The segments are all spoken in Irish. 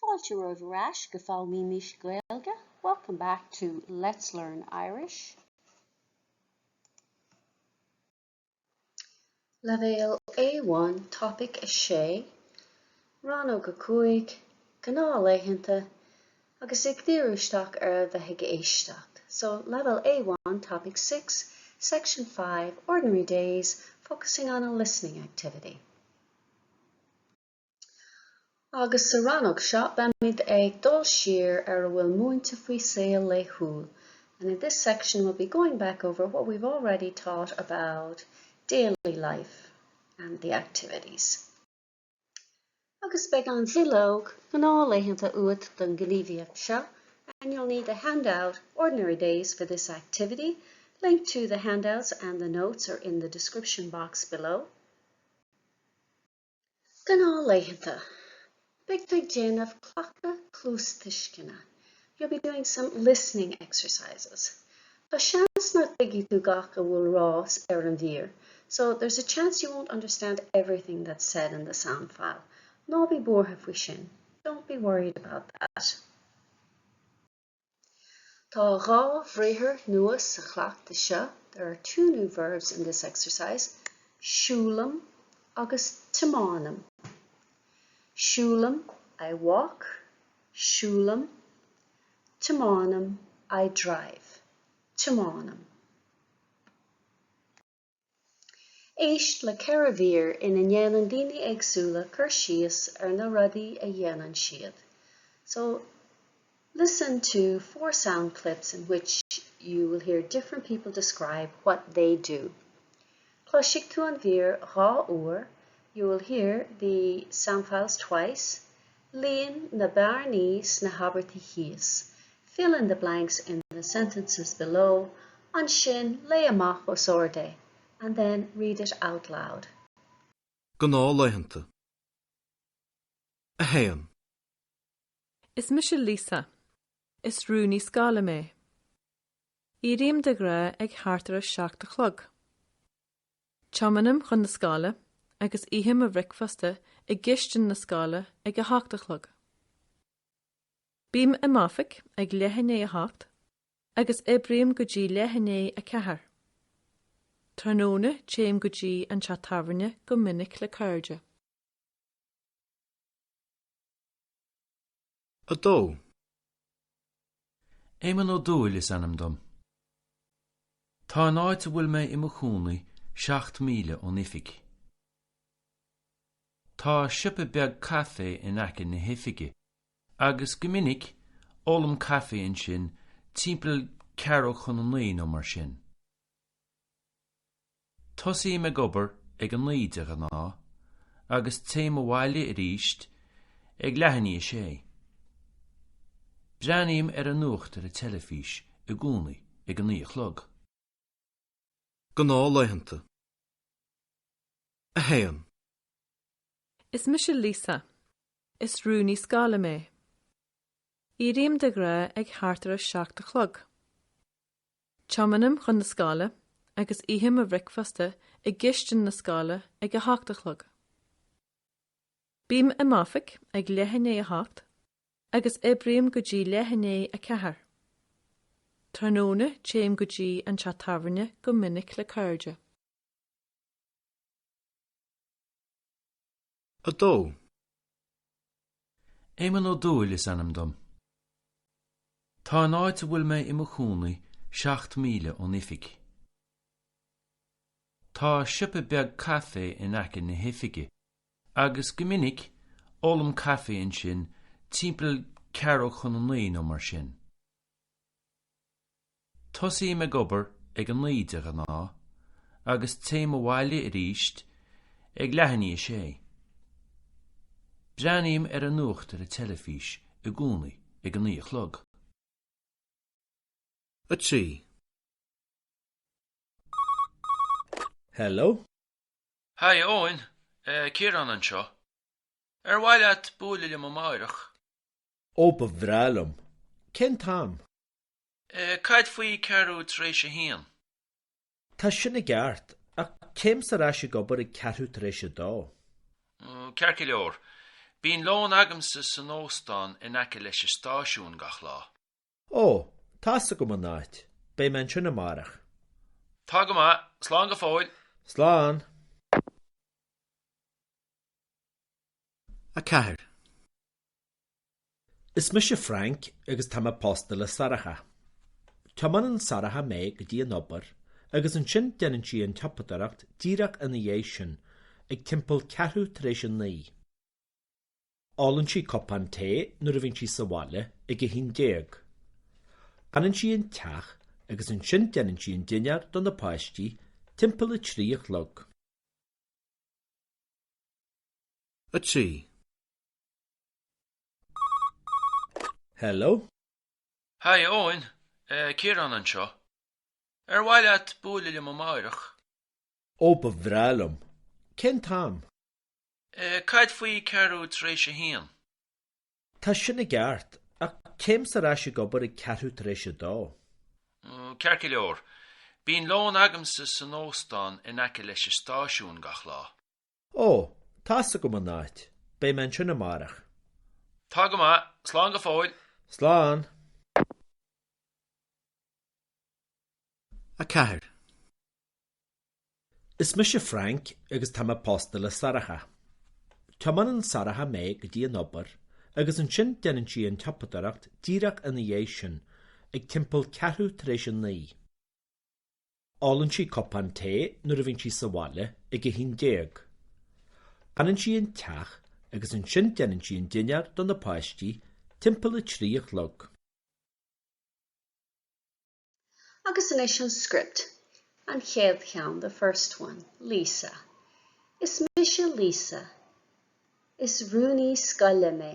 Fáilte romhaibh ar ais go Foghlaimímis Gaeilge, welcome back to Let's Learn Irish. Leibhéal A1, Topaic 6, Rannóg 5, Gnáthlaethanta, agus ag díriú isteach ar a bheith ag éisteacht. So, Level A1, Topic 6, Section 5, Ordinary Days, focusing on a listening activity. Agus sa rannóg seo, beimid ag dul siar ar a bhfuil múinte faoi saol laethúil and in this section we'll be going back over what we've already taught about daily life and the activities. Agus beidh an bhileog Gnáthlaethanta uait don ghníomhaíocht seo and you'll need the handout Ordinary Days for this activity. Link to the handouts and the notes are in the description box below. Gnáthlaethanta. Beidh tú ag déanamh cleachtadh cluastuisceana. You'll be doing some listening exercises. Tá seans nach dtuigfidh tú gach a bhfuil rá ar an mhír, so there's a chance you won't understand everything that's said in the sound file. Ná bí buartha faoi sin. Don't be worried about that. Tá 2 bhriathar nua sa chleachtadh seo, there are two new verbs in this exercise, siúlaim agus tiomáinim. Siúlaim, I walk, siúlaim, tiomáinim, I drive, tiomáinim. Éist le 4 mhír ina ndéanann daoine éagsúla cur síos ar na rudaí a dhéanann siad. So, listen to four sound clips in which you will hear different people describe what they do. Cloisfidh tú an mhír 2 uair, you will hear the sound files twice, Líon na bearnaí sna habairtí thíos, fill in the blanks in the sentences below, ansin léigh amach os ard é, and then read it out loud. Gnáthlaethanta. 1. Is mise Lisa. Is rúnaí scoile mé. Éirím de ghnáth ag thart ar a 7 a chlog. Tiomáinim chun na scoile agus ithim mo bhricfeasta i gcistin na scoile ag a hocht a chlog. Bím i m'oifig ag leath i ndiaidh a hocht agus oibrím go dtí leath i ndiaidh a ceathair. Tráthnóna téim go dtí an teach tábhairne go minic le cairde. 2. Éamonn Ó Dúill is ainm dom. Tá an áit a bhfuil mé i mo chónaí 7 míle ón oifig. Tá siopa beag caife in aice na hoifige agus go minic ólaim caife ansin timpeall ceathrú chun a 9 nó mar sin. Tosaím ag obair ag a 9 de ghnáth agus téim abhaile arís ag leath i ndiaidh a sé. Breathnaím ar an nuacht ar an teilifís i gcónaí ag a 9 a chlog. Gnáthlaethanta. 1. Is mise Lisa. Is rúnaí scoile mé. Éirím de ghnáth ag thart ar a 7 a chlog. Tiomáinim chun na scoile agus ithim mo bhricfeasta i gcistin na scoile ag a hocht a chlog. Bím i m'oifig ag leath i ndiaidh a hocht agus oibrím go dtí leath i ndiaidh a ceathair. Tráthnóna téim go dtí an teach tábhairne go minic le cairde. 2. Éamonn Ó Dúill is ainm dom. Tá an áit a bhfuil mé i mo chónaí 7 míle ón oifig. Tá siopa beag caife in aice na hoifige agus go minic ólaim caife ansin timpeall ceathrú chun a 9 nó mar sin. Tosaím ag obair ag a 9 de ghnáth agus téim abhaile arís ag leath i ndiaidh a sé. Breathnaím ar an nuacht ar an teilifís i gcónaí ag a 9 a chlog. 3. Hello. Hi Eoin, Ciarán anseo. Ar mhaith leat bualadh liom amáireach? Ó ba bhreá liom. Cén t-am? Cad faoi ceathrú tar éis a haon? Tá sin i gceart, ach téimse ar ais ag obair ag ceathrú tar éis a dó. Ceart go leor. Bíonn lón agamsa san óstán in aice leis an stáisiún gach lá. Ó, tá's agam an áit. Beidh mé ansin amárach. Tá go maith. Slán go fóill. Slán. 4. Is mise Frank agus tá mé pósta le Sorcha. Tiomáineann Sorcha mé go dtí an obair agus ansin déanann sí an tsiopadóireacht díreach ina dhiaidh sin ag timpeall ceathrú tar éis a naoi. Ólann sí cupán tae nuair a bhíonn sí sa bhaile ag a haon déag. Glanann sí an teach agus ansin déanann sí an dinnéar do na páistí timpeall a trí a chlog. 3. Hello. Hi Eoin, Ciarán anseo. Ar mhaith leat bualadh liom amárach? Ó ba bhreá liom. Cén t-am? Cad faoi ceathrú tar éis a haon? Tá sin i gceart, ach téimse ar ais ag obair ag ceathrú tar éis a dó. Ceart go leor. Bíonn lón agamsa san óstán in aice leis an stáisiún gach lá. Ó, tá's agam an áit. Beidh mé ansin amárach. Tá go maith. Slán go fóill. Slán. 4. Is mise Frank agus tá mé pósta le Sorcha. Tiomáineann Sorcha mé go dtí an obair agus ansin déanann sí an tsiopadóireacht díreach ina dhiaidh sin ag timpeall ceathrú tar éis a naoi. Ólann sí cupán tae nuair a bhíonn sí sa bhaile ag a haon déag. Glanann sí an teach agus ansin déanann sí an dinnéar do na páistí timpeall a trí a chlog. Agus anois an script. An chéad cheann, the first one, Lisa. Is mise Lisa. Is rúnaí scoile mé.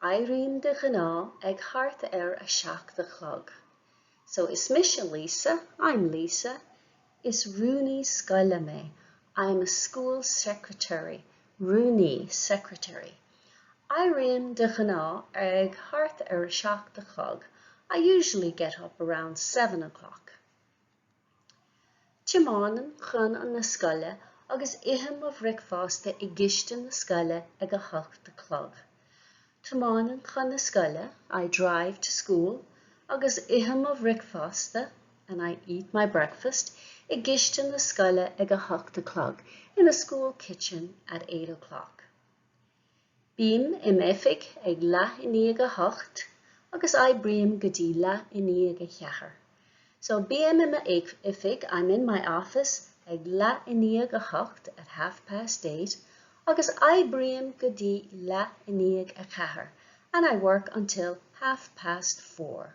Éirím de ghnáth ag thart ar a seacht a chlog. So is mise Lisa, I'm Lisa. Is rúnaí scoile mé. I'm a school secretary, rúnaí, secretary. Éirím de ghnáth ag thart ar a seacht a chlog. I usually get up around 7 o'clock. Tiomáinim chun na scoile agus ithim mo bhricfeasta i gcistin na scoile ag a hocht a chlog. Tiomáinim chun na scoile, I drive to school, agus ithim mo bhricfeasta, and I eat my breakfast, i gcistin na scoile ag a hocht a chlog, in the school kitchen at 8 o'clock. Bím i m'oifig ag leath i ndiaidh a hocht agus oibrím go dtí leath i ndiaidh a ceathair. So bím i m'oifig, I'm in my office, ag leath i ndiaidh a hocht, at half past eight, agus oibrím go dtí leath i ndiaidh a ceathair, and I work until half past four.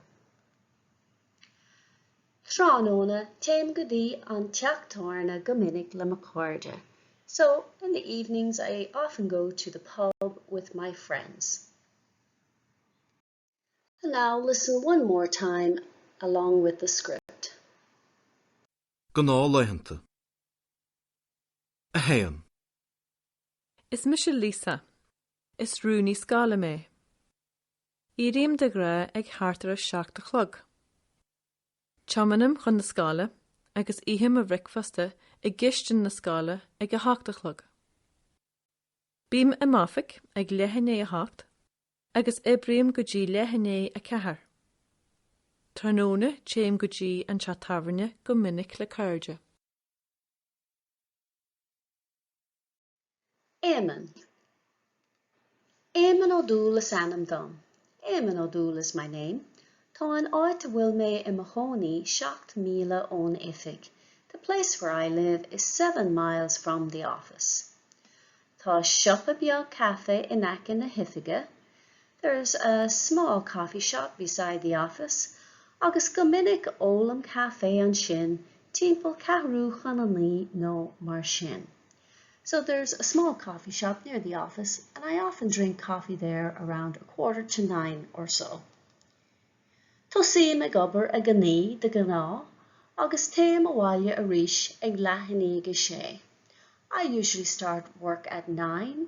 Tráthnóna, téim go dtí an teach tábhairne go minic le mo chairde. So, in the evenings I often go to the pub with my friends. And now listen one more time along with the script. Gnáthlaethanta. 1. Is mise Lisa. Is rúnaí scoile mé. Éirím de ghnáth ag thart ar a seacht a chlog. Tiomáinim chun na scoile agus ithim mo bhricfeasta i gcistin na scoile ag a hocht a chlog. Bím i m'oifig ag leath i ndiaidh a hocht agus oibrím go dtí leath i ndiaidh a ceathair. Tráthnóna téim go dtí an teach tábhairne go minic le cairde. Éamonn. Éamonn Ó Dúill is ainm dom. Éamonn O'Doul is my name. Tá an áit a bhfuil mé i mo chónaí seacht míle ón oifig. The place where I live is seven miles from the office. Tá siopa beag caife in aice na hoifige. There's a small coffee shop beside the office agus go minic ólaim caife ansin timpeall ceathrú chun a naoi nó mar sin. So there's a small coffee shop near the office and I often drink coffee there around a quarter to nine or so. Tosaím ag obair ag a naoi de ghnáth agus téim abhaile arís ag leath i ndiaidh a sé. I usually start work at nine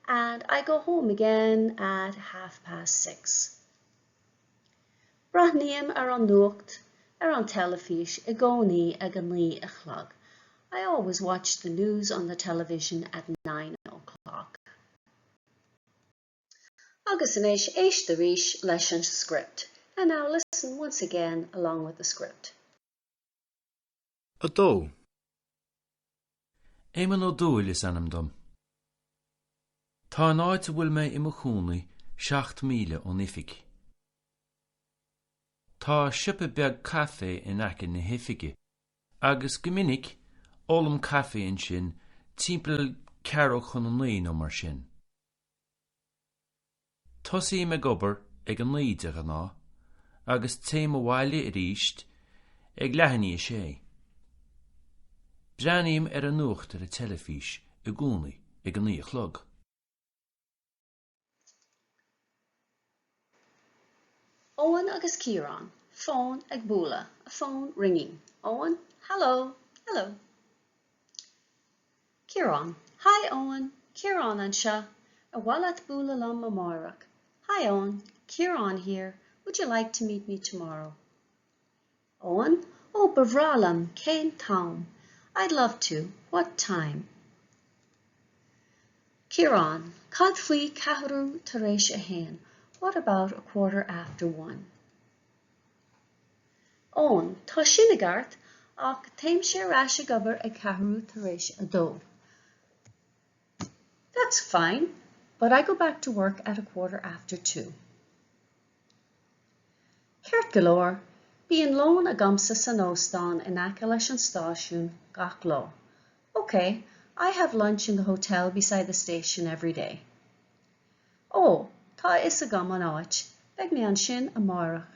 and I go home again at half past six. Breathnaím ar an nuacht ar an teilifís i gcónaí ag a naoi a chlog. I always watch the news on the television at nine o'clock. Agus anois éist arís leis an script. And now listen once again along with the script. 2. Éamonn Ó Dúill is ainm dom. Tá an áit a bhfuil mé i mo chónaí 7 míle ón oifig. Tá siopa beag caife in aice na hoifige agus go minic ólaim caife ansin timpeall ceathrú chun a naoi nó mar sin. Tosaím ag obair ag a naoi de ghnáth agus téim abhaile arís ag leath i ndiaidh a sé. Breathnaím ar an nuacht ar an teilifís i gcónaí ag a naoi a chlog. Eoin agus Ciarán, Fón ag bualadh, a phone ringing. Eoin, Haló, hello. Ciarán, Hi Eoin, Ciarán anseo, ar mhaith leat bualadh liom amárach? Hi Eoin, Ciarán here, would you like to meet me tomorrow? Eoin, Ó, ba bhreá liom, cén t-am? I'd love to, what time? Ciarán, Cad faoi ceathrú tar éis a haon? What about a quarter after one? Eoin, Tá sin i gceart, ach téimse ar ais ag obair ag ceathrú tar éis a dó. That's fine, but I go back to work at a quarter after two. Ceart go leor, bíonn lón agamsa san óstán in aice leis an stáisiún gach lá. Ok, I have lunch in the hotel beside the station every day. Ó, tá a fhios agam an áit, beidh mé ansin amárach.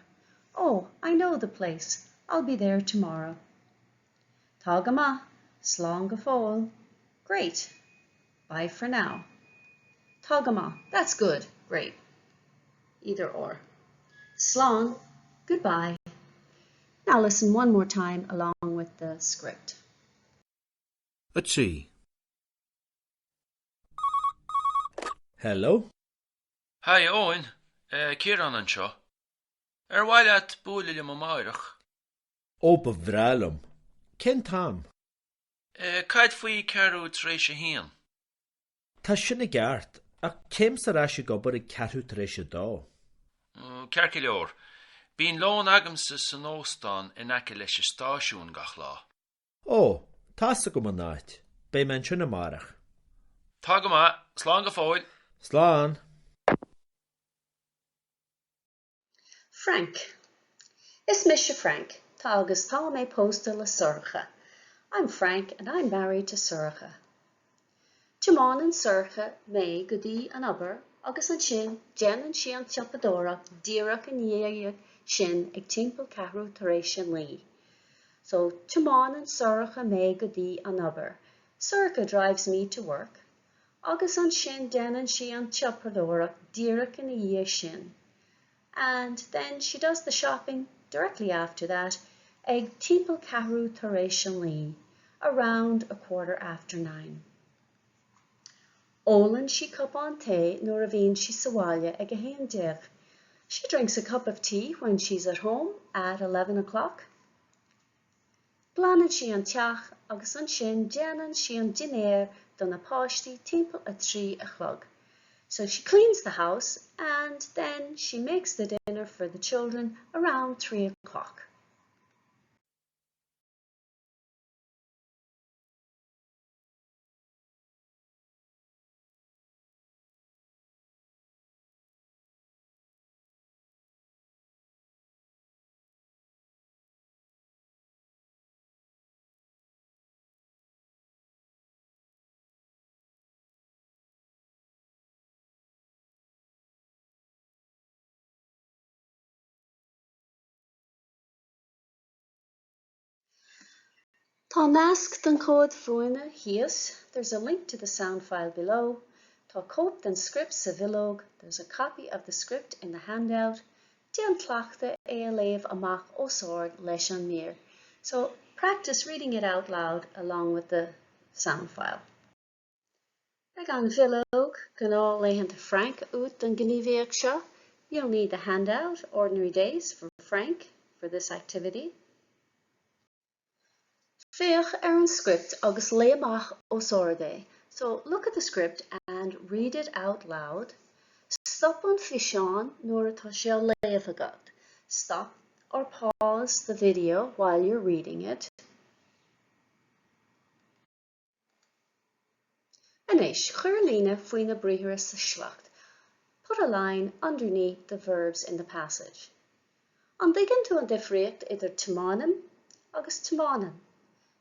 Oh, I know the place, I'll be there tomorrow. Tá go maith, slán go fóill. Great, bye for now. Tá go maith, that's good, great. Either or. Slán, goodbye. Now listen one more time along with the script. 3. Hello. Hi Eoin, Ciarán anseo. Ar mhaith leat bualadh liom amárach? Ó ba bhreá liom. Cén t-am? Cad faoi ceathrú tar éis a haon? Tá sin i gceart, ach téimse ar ais ag obair ag ceathrú tar éis a dó. Ceart go leor. Bíonn lón agamsa san óstán in aice leis an stáisiún gach lá. Ó, tá's agam an áit. Beidh mé ansin amárach. Tá go maith. Slán go fóill. Slán. Frank. Is mise Frank. Tá agus tá mé pósta le Sorcha. I'm Frank and I'm married to Sorcha. Tiomáineann Sorcha mé go dtí an obair agus ansin déanann sí an tsiopadóireacht díreach i ndiaidh sin ag timpeall ceathrú tar éis a naoi. So, tiomáineann Sorcha mé go dtí an obair, Sorcha drives me to work, agus ansin déanann sí an tsiopadóireacht díreach ina dhiaidh sin, and then she does the shopping directly after that ag timpeall ceathrú tar éis a naoi, around a quarter after nine. Ólann sí cupán tae nuair a bhíonn sí sa bhaile ag a haon déag. She drinks a cup of tea when she's at home at 11 o'clock. Glanann sí an teach agus ansin déanann sí an dinnéar do na páistí timpeall a trí a chlog. So she cleans the house and then she makes the dinner for the children around 3 o'clock. Tá nasc don chomhad fuaime thíos, there's a link to the sound file below. Tá cóip den script sa bhileog, there's a copy of the script in the handout. Déan cleachtadh é a léamh amach os ard leis an mír. So practice reading it out loud along with the sound file. Beidh an bhileog Gnáthlaethanta Frank uait don ghníomhaíocht seo. You'll need the handout, Ordinary Days for Frank, for this activity. Féach ar an script agus léigh amach os ard é. So look at the script and read it out loud. Stop an físeán nuair atá sé á léamh agat. Stop or pause the video while you're reading it. Anois, cuir líne faoi na briathra sa sliocht. Put a line underneath the verbs in the passage. An dtuigeann tú an difríocht idir tiomáinim agus tiomáineann?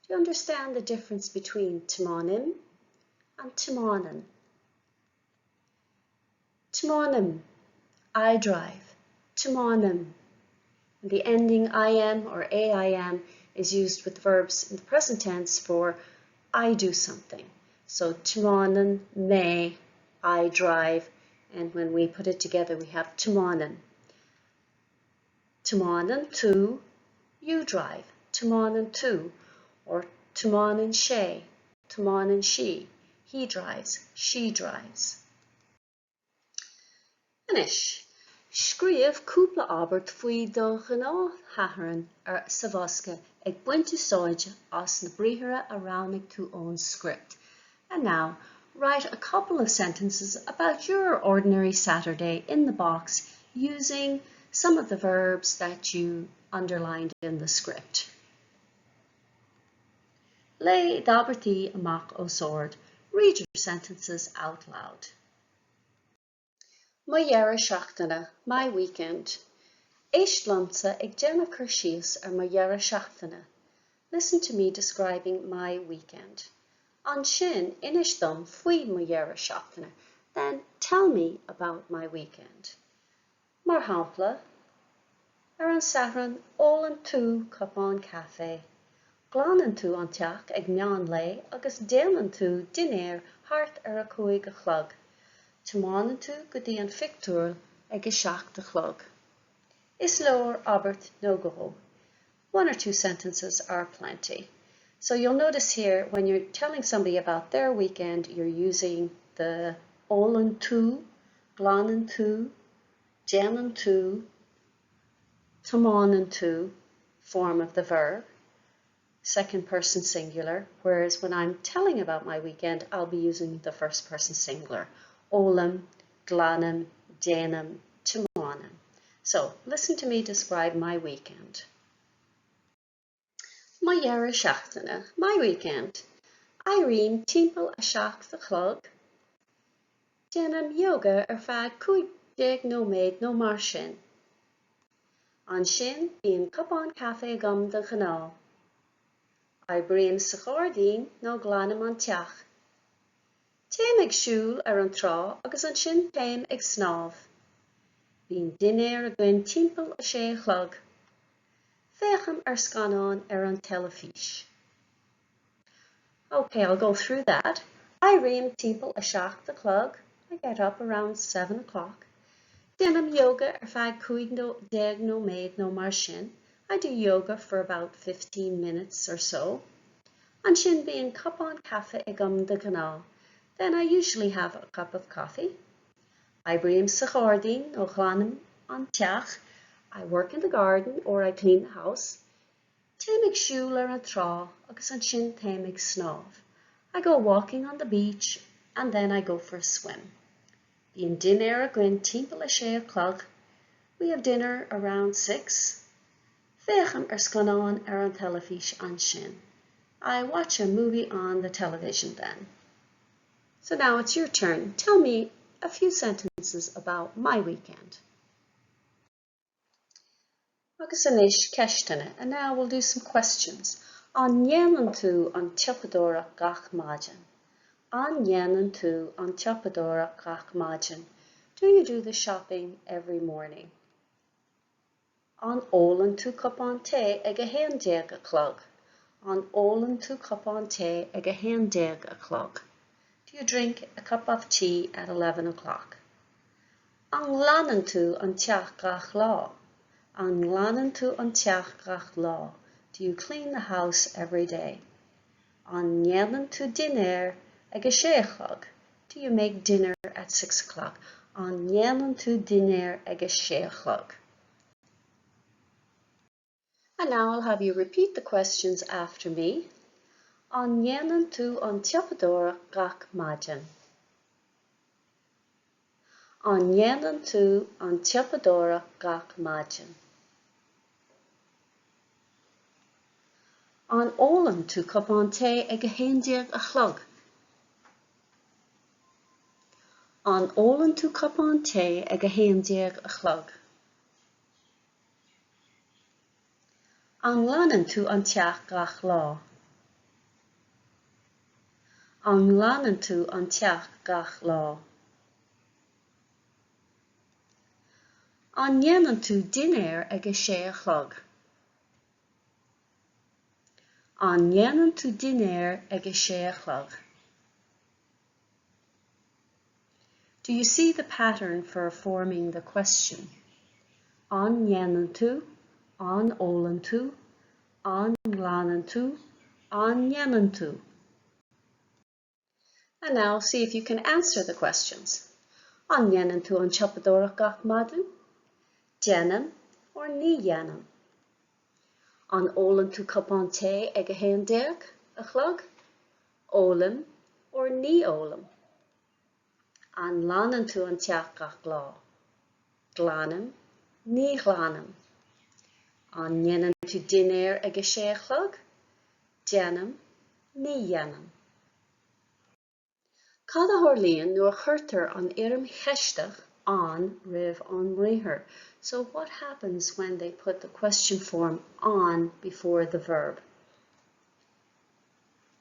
Do you understand the difference between tiomáinim and tiomáineann? Tiomáinim, I drive. Tiomáinim. And the ending im or aim is used with verbs in the present tense for I do something. So tiomáineann mé, I drive, and when we put it together we have tiomáinim. Tiomáineann tú, you drive. Tiomáineann tú, or tiomáineann sé, tiomáineann sí, he drives, she drives. Anois, scríobh cúpla abairt faoi do ghnáthShatharn sa bhosca ag baint úsáide as na briathra a roghnaigh tú ón script. And now, write a couple of sentences about your ordinary Saturday in the box using some of the verbs that you underlined in the script. Léigh d'abairtí amach os ard. Read your sentences out loud. Mo dheireadh seachtaine, my weekend. Éist liomsa ag déanamh cur síos ar mo dheireadh seachtaine. Listen to me describing my weekend. Ansin inis dom faoi mo dheireadh seachtaine. Then tell me about my weekend. Mar shampla, ar an Satharn ólann tú cupán caife. Glanann tú an teach ag meán lae agus déanann tú dinnéar thart ar a cúig a chlog. Tiomáineann tú go dtí an phictiúrlann ag a seacht a chlog. Is leor abairt nó dhó. One or two sentences are plenty. So you'll notice here when you're telling somebody about their weekend, you're using the ólann tú, glanann tú, déanann tú, tiomáineann tú form of the verb, second person singular, whereas when I'm telling about my weekend, I'll be using the first person singular. Ólaim, glanaim, déanaim, tiomáinim. So listen to me describe my weekend. Mo dheireadh seachtaine, my weekend. Éirím timpeall a seacht a chlog. Déanaim yoga ar feadh 15 nóiméad nó mar sin. Ansin bíonn cupán caife agam de ghnáth. Oibrím sa ghairdín nó glanaim an teach. Téim ag siúl ar an trá agus ansin téim ag snámh. Bíonn dinnéar againn timpeall a sé a chlog. Féachaim ar scannán ar an teilifís. Okay, I'll go through that. Éirím timpeall a seacht a chlog. I get up around 7 o'clock. Déanaim yoga ar feadh 15 nóiméad nó mar sin. I do yoga for about 15 minutes or so. Ansin bíonn cupán caife agam de ghnáth. Then I usually have a cup of coffee. Oibrím sa ghairdín nó glanaim an teach. I work in the garden or I clean the house. Téim ag siúl ar an trá agus ansin téim ag snámh. I go walking on the beach and then I go for a swim. Bíonn dinnéar againn timpeall a sé a chlog. We have dinner around 6. Féachaim ar scannán ar an teilifís ansin. I watch a movie on the television then. So now it's your turn. Tell me a few sentences about my weekend. Agus anois ceisteanna, and now we'll do some questions. An ndéanann tú an tsiopadóireacht gach maidin? An ndéanann tú an tsiopadóireacht gach maidin? Do you do the shopping every morning? An ólann tú cupán tae ag a haon déag a chlog? An ólann tú cupán tae ag a haon déag a chlog? Do you drink a cup of tea at 11 o'clock? An nglanann tú an teach gach lá? An nglanann tú an teach gach lá? Do you clean the house every day? An ndéanann tú dinnéar ag a sé a chlog? Do you make dinner at 6 o'clock? An ndéanann tú dinnéar ag a sé a chlog? And now I'll have you repeat the questions after me. An ndéanann tú an tsiopadóireacht gach maidin? An ndéanann tú an tsiopadóireacht gach maidin? An ólann tú cupán tae ag a haon déag a chlog? An ólann tú cupán tae ag a haon déag a chlog? An nglanann tú an teach gach lá? An nglanann tú an teach gach lá? An ndéanann tú dinnéar ag a sé a chlog? An ndéanann tú dinnéar ag a sé a chlog? Do you see the pattern for forming the question? An ndéanann tú, an ólann tú, an nglanann tú, an ndéanann tú? And now see if you can answer the questions. An ndéanann tú an tsiopadóireacht gach maidin? Déanaim or ní dhéanaim? An ólann tú cupán tae ag a haon déag a chlog? Ólaim or ní ólaim? An nglanann tú an teach gach lá? Glanaim, ní ghlanaim. An ndéanann tú dinnéar ag a sé a chlog? Déanaim, ní dhéanaim. Cad a tharlaíonn nuair a chuirtear an fhoirm cheisteach an roimh an mbriathar? So what happens when they put the question form an before the verb?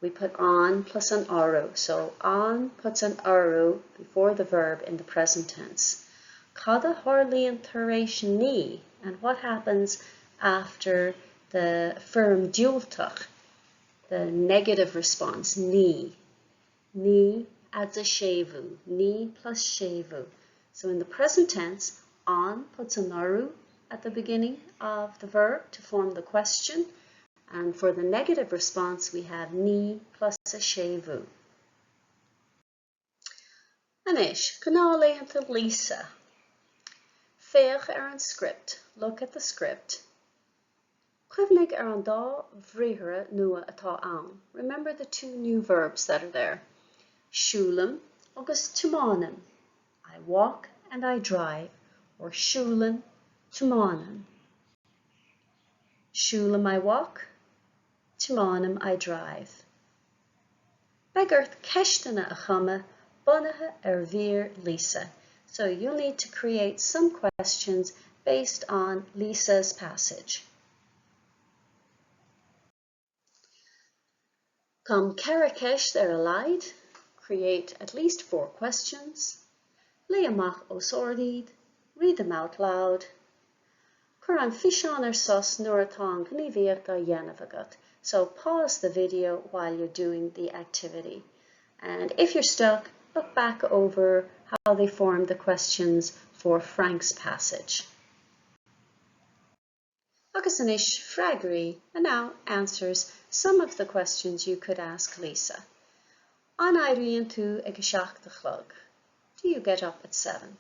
We put an plus an urú. So an puts an urú before the verb in the present tense. Cad a tharlaíonn tar éis ní? And what happens after the foirm diúltach, the negative response, ní? Ní adds a séimhiú, ní plus séimhiú. So in the present tense, an puts an urú at the beginning of the verb to form the question. And for the negative response, we have ní plus a séimhiú. Anois, gnáthlaethanta Lisa. Féach ar an script, look at the script. Cuimhnigh ar an dá bhriathra nua atá ann. Remember the two new verbs that are there. Siúlaim agus tiomáinim. I walk and I drive, or siúlann, tiomáineann. Siúlaim I walk, tiomáinim I drive. Beidh ort ceisteanna a chumadh bunaithe ar mhír Lisa. So you'll need to create some questions based on Lisa's passage. Cum ceithre cheist ar a laghad, create at least four questions. Léigh amach os ard iad, read them out loud. Cuir an físeán ar sos nuair atá an ghníomhaíocht á dhéanamh agat, so pause the video while you're doing the activity. And if you're stuck, look back over how they formed the questions for Frank's passage. Agus anois freagraí and now answers some of the questions you could ask Lisa. An éiríonn tú ag a seacht a chlog? Do you get up at 7?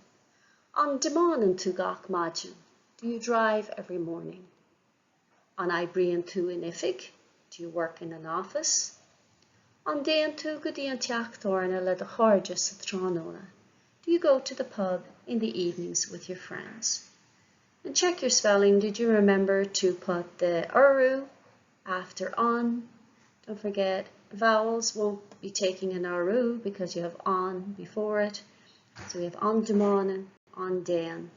An dtiomáineann tú gach maidin? Do you drive every morning? An oibríonn tú in oifig? Do you work in an office? An dtéann tú go dtí an teach tábhairne le do chairde sa tráthnóna? Do you go to the pub in the evenings with your friends? And check your spelling. Did you remember to put the urú after an? Don't forget, vowels won't be taking an urú because you have an before it. So we have an dtiomáineann, an dtéann.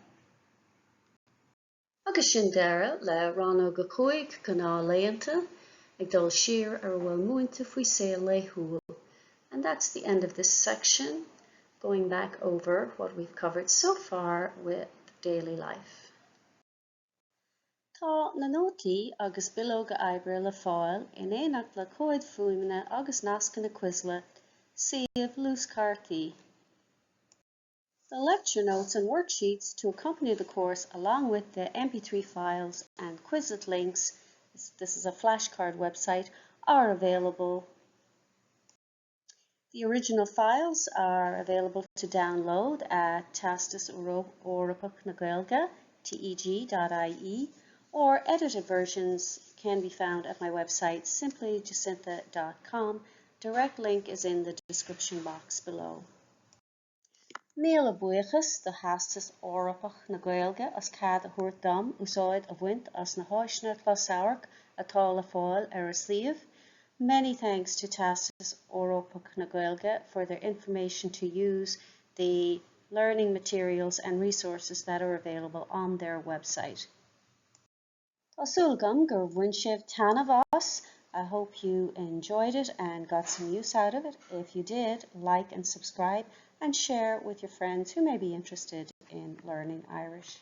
Agus sin deireadh le rannóg a cúig gnáthlaethanta ag dul siar ar a bhfuil múinte faoi saol laethúil. And that's the end of this section, going back over what we've covered so far with daily life. Tá na nótaí agus bileoga oibre le fáil in éineacht le comhaid fuaime agus nascanna Quizlet, suíomh luaschártaí. The lecture notes and worksheets to accompany the course along with the MP3 files and Quizlet links, this is a flashcard website, are available. The original files are available to download at Teastas Eorpach na Gaeilge, teg.ie, or edited versions can be found at my website simplyjacintha.com. Direct link is in the description box below. Míle buíochas do Theastas Eorpach na Gaeilge as cead a thabhairt dom úsáid a bhaint as na háiseanna closamhairc atá le fáil ar a suíomh. Many thanks to Teastas Eorpach na Gaeilge for their information to use the learning materials and resources that are available on their website. Tá súil agam gur bhain sibh taitneamh as. I hope you enjoyed it and got some use out of it. If you did, like and subscribe and share with your friends who may be interested in learning Irish.